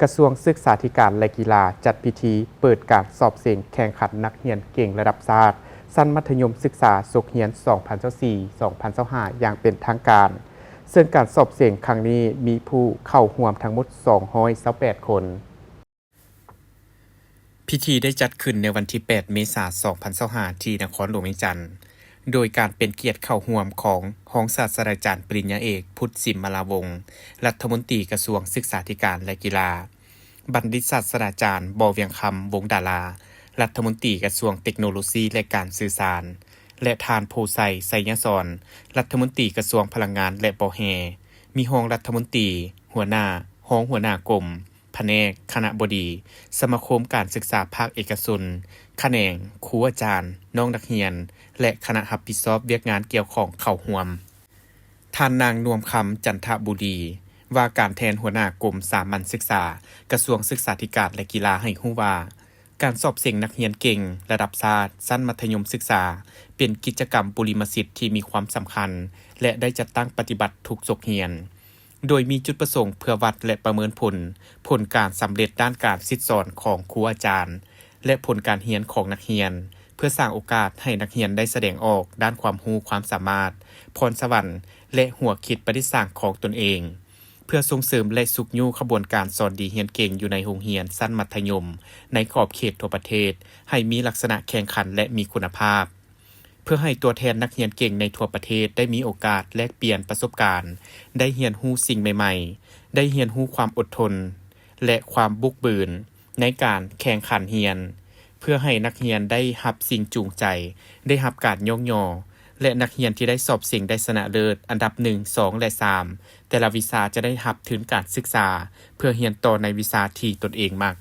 ກະຊວງສຶກສາທິການ ແລະ ກິລາ ຈັດພິທີເປີດການສອບເສັງແຂ່ງຂັນນັກຮຽນເກັ່ງລະດັບຊາດ ຊັ້ນມັດທະຍົມສຶກສາສົກຮຽນ ສອງພັນຊາວສີ່ ສອງພັນຊາວຫ້າ ຢ່າງເປັນທາງການ, ເຊິ່ງການສອບເສັງຄັ້ງນີ້ມີຜູ້ເຂົ້າຮ່ວມທັງໝົດ ສອງຮ້ອຍຊາວແປດຄົນ. ພິທີໄດ້ຈັດຂຶ້ນໃນວັນທີ ແປດ ເມສາ ສອງພັນຊາວຫ້າ ທີ່ນະຄອນຫຼວງວຽງຈັນ, ໂດຍການເປັນກຽດເຂົ້າຮ່ວມຂອງຮອງສາດສະດາຈານປະລິນຍາເອກ ພຸດ ສິມມະລາວົງ ລັດຖະມົນຕີກະຊວງສຶກສາທິການ ແລະ ກິລາ, ບັນດິດສາດສະດາຈານ ບໍ່ວຽງຄຳ ວົງດາລາ ລັດຖະມົນຕີກະຊວງເຕັກໂນໂລຊີ ແລະ ການສື່ສານ ແລະ ທ່ານ ໂພໄຊ ໄຊຍະສອນ ລັດຖະມົນຕີກະຊວງພະລັງງານ ແລະ ບໍ່ແຮ່, ມີຮອງລັດຖະມົນຕີ, ຫົວໜ້າ, ຮອງຫົວໜ້າກົມ, ພະແນກ, ຄະນະບໍດີ, ສະມາຄົມການສຶກສາພາກເອກະຊົນ, ຂະແໜງ, ຄູອາຈານ, ນ້ອງນັກຮຽນ ແລະ ຄະນະຮັບຜິດຊອບວຽກງານກ່ຽວຂ້ອງເຂົ້າຮ່ວມ. ທ່ານນາງ ນວມຄຳ ຈັນທະບູລີ ວ່າການແທນຫົວໜ້າກົມສາມັນສຶກສາ ກະຊວງສຶກສາທິການ ແລະ ກິລາ ໃຫ້ຮູ້ວ່າ, ການສອບເສັງນັກຮຽນເກັ່ງລະດັບຊາດຊັ້ນມັດທະຍົມສຶກສາ ເປັນກິດຈະກຳບຸລິມະສິດທີ່ມີຄວາມສຳຄັນ ແລະ ໄດ້ຈັດຕັ້ງປະຕິບັດທຸກສົກຮຽນ. ໂດຍມີຈຸດປະສົງເພື່ອວັດ ແລະ ປະເມີນຜົນ, ຜົນການສຳເລັດດ້ານການສິດສອນຂອງຄູອາຈານ ແລະ ຜົນການຮຽນຂອງນັກຮຽນ, ເພື່ອສ້າງໂອກາດໃຫ້ນັກຮຽນໄດ້ສະແດງອອກດ້ານຄວາມຮູ້ຄວາມສາມາດ, ພອນສະຫວັນ ແລະ ຫົວຄິດປະດິດສ້າງຂອງຕົນເອງ, ເພື່ອສົ່ງເສີມ ແລະ ຊຸກຍູ້ຂະບວນການສອນດີຮຽນເກັ່ງຢູ່ໃນໂຮງຮຽນຊັ້ນມັດທະຍົມໃນຂອບເຂດທົ່ວປະເທດ ໃຫ້ມີລັກສະນະແຂ່ງຂັນ ແລະ ມີຄຸນນະພາບ. ເພື່ອໃຫ້ຕົວແທນນັກຮຽນເກັ່ງໃນທົ່ວປະເທດໄດ້ມີໂອກາດແລກປ່ຽນປະສົບການ, ໄດ້ຮຽນຮູ້ສິ່ງໃໝ່ໆ, ໄດ້ຮຽນຮູ້ຄວາມອົດທົນ ແລະ ຄວາມບຸກບືນໃນການແຂ່ງຂັນຮຽນ, ເພື່ອໃຫ້ນັກຮຽນໄດ້ຮັບສິ່ງຈູງໃຈ, ໄດ້ຮັບການຍ້ອງຍໍ ແລະ ນັກຮຽນທີ່ໄດ້ສອບເສັງໄດ້ຊະນະເລີດອັນດັບໜຶ່ງ, ສອງ ແລະ ສາມ ແຕ່ລະວິຊາຈະໄດ້ຮັບທຶນການສຶກສາເພື່ອຮຽນຕໍ່ໃນວິຊາທີ່ຕົນເອງມັກ.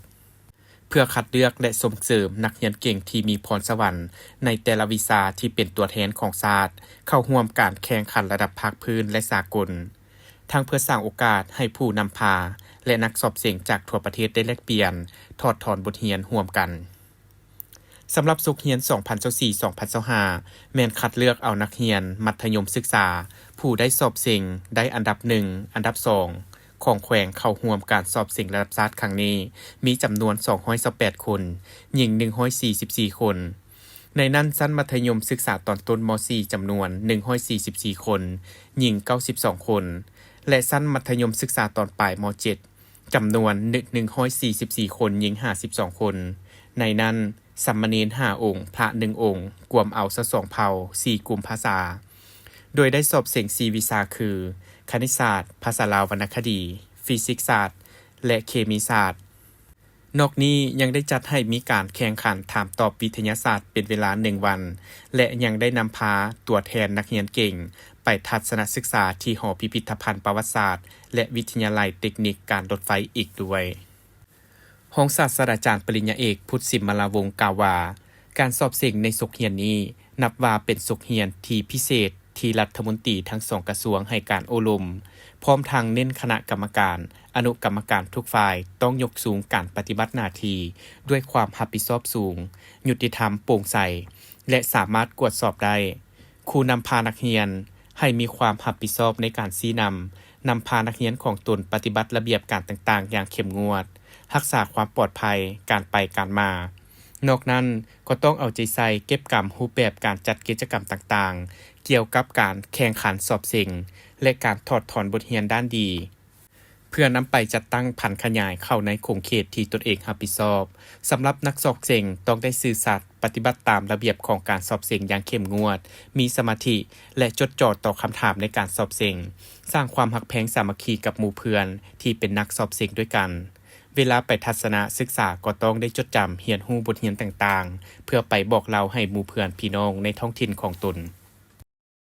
ເພື່ອຄັດເລືອກ ແລະ ສົ່ງເສີມນັກຮຽນເກັ່ງທີ່ມີພອນສະຫວັນໃນແຕ່ລະວິຊາທີ່ເປັນຕົວແທນຂອງຊາດ ເຂົ້າຮ່ວມການແຂ່ງຂັນລະດັບພາກພື້ນ ແລະ ສາກົນ, ທັງເພື່ອສ້າງໂອກາດໃຫ້ຜູ້ນຳພາ ແລະ ນັກສອບເສັງຈາກທົ່ວປະເທດໄດ້ແລກປ່ຽນ, ຖອດຖອນບົດຮຽນຮ່ວມກັນ. ສຳລັບສົກຮຽນ ສອງພັນຊາວສີ່ ສອງພັນຊາວຫ້າ ແມ່ນຄັດເລືອກເອົານັກຮຽນມັດທະຍົມສຶກສາຜູ້ໄດ້ສອບເສັງໄດ້ອັນດັບໜຶ່ງ, ອັນດັບສອງ ຂອງແຂວງເຂົ້າຮ່ວມການສອບເສັງລະດັບຊາດຄັ້ງນີ້ ມີຈຳນວນ ສອງຮ້ອຍຊາວແປດຄົນ, ຍິງ ໜຶ່ງຮ້ອຍສີ່ສິບສີ່ຄົນ. ໃນນັ້ນ, ຊັ້ນມັດທະຍົມສຶກສາຕອນຕົ້ນ ມໍສີ່ ຈຳນວນ ໜຶ່ງຮ້ອຍສີ່ສິບສີ່ຄົນ, ຍິງ ເກົ້າສິບສອງຄົນ ແລະ ຊັ້ນມັດທະຍົມສຶກສາຕອນປາຍ ມໍເຈັດ ຈຳນວນ ໜຶ່ງຮ້ອຍສີ່ສິບສີ່ຄົນ, ຍິງ ຫ້າສິບສອງຄົນ. ໃນນັ້ນ, ສາມະເນນ ຫ້າອົງ, ພະ ໜຶ່ງອົງ, ກວມເອົາ ຊາວສອງເຜົ່າ, ສີ່ກຸ່ມພາສາ, ໂດຍໄດ້ສອບເສັງ ສີ່ວິຊາຄື ຄະນິດສາດ, ພາສາລາວວັນນະຄະດີ, ຟີຊິກສາດ ແລະ ເຄມີສາດ. ນອກນີ້ຍັງໄດ້ຈັດໃຫ້ມີການແຂ່ງຂັນຖາມຕອບວິທະຍາສາດເປັນເວລາໜຶ່ງວັນ ແລະ ຍັງໄດ້ນຳພາຕົວແທນນັກຮຽນເກັ່ງໄປທັດສະນະສຶກສາທີ່ຫໍພິພິທະພັນປະຫວັດສາດ ແລະ ວິທະຍາໄລເຕັກນິກການລົດໄຟອີກດ້ວຍ. ຮອງສາດສະດາຈານປະລິນຍາເອກ ພຸດ ສິມມະລາວົງ ກ່າວວ່າ, ການສອບເສັງໃນສົກຮຽນນີ້ ນັບວ່າເປັນສົກຮຽນທີ່ພິເສດ ທີ່ລັດຖະມົນຕີທັງສອງກະຊວງໃຫ້ການໂອ້ລົມ, ພ້ອມທັງເນັ້ນຄະນະກຳມະການ, ອະນຸກຳມະການທຸກຝ່າຍຕ້ອງຍົກສູງການປະຕິບັດໜ້າທີ່ດ້ວຍຄວາມຮັບຜິດຊອບສູງ, ຍຸຕິທຳ, ໂປ່ງໃສ ແລະ ສາມາດກວດສອບໄດ້. ຄູນຳພານັກຮຽນໃຫ້ມີຄວາມຮັບຜິດຊອບໃນການຊີ້ນຳ, ນຳພານັກຮຽນຂອງຕົນປະຕິບັດລະບຽບການຕ່າງໆຢ່າງເຂັ້ມງວດ, ຮັກສາຄວາມປອດໄພ, ການໄປການມາ. ນອກນັ້ນ, ກໍຕ້ອງເອົາໃຈໃສ່ເກັບກຳຮູບແບບການຈັດກິດຈະກຳຕ່າງໆ ກ່ຽວກັບການແຂ່ງຂັນສອບເສັງ ແລະ ການຖອດຖອນບົດຮຽນດ້ານດີ ເພື່ອນຳໄປຈັດຕັ້ງຜັນຂະຫຍາຍເຂົ້າໃນຂົງເຂດທີ່ຕົນເອງຮັບຜິດຊອບ. ສຳລັບນັກສອບເສັງຕ້ອງໄດ້ຊື່ສັດ, ປະຕິບັດຕາມລະບຽບຂອງການສອບເສັງຢ່າງເຂັ້ມງວດ, ມີສະມາທິ ແລະ ຈົດຈ່ອຕໍ່ຄຳຖາມໃນການສອບເສັງ, ສ້າງຄວາມຮັກແພງສາມັກຄີກັບໝູ່ເພື່ອນທີ່ເປັນນັກສອບເສັງດ້ວຍກັນ. ເວລາໄປທັດສະນະສຶກສາກໍຕ້ອງໄດ້ຈົດຈຳຮຽນຮູ້ບົດຮຽນຕ່າງໆ ເພື່ອໄປບອກເລົ່າໃຫ້ໝູ່ເພື່ອນພີ່ນ້ອງໃນທ້ອງຖິ່ນຂອງຕົນ.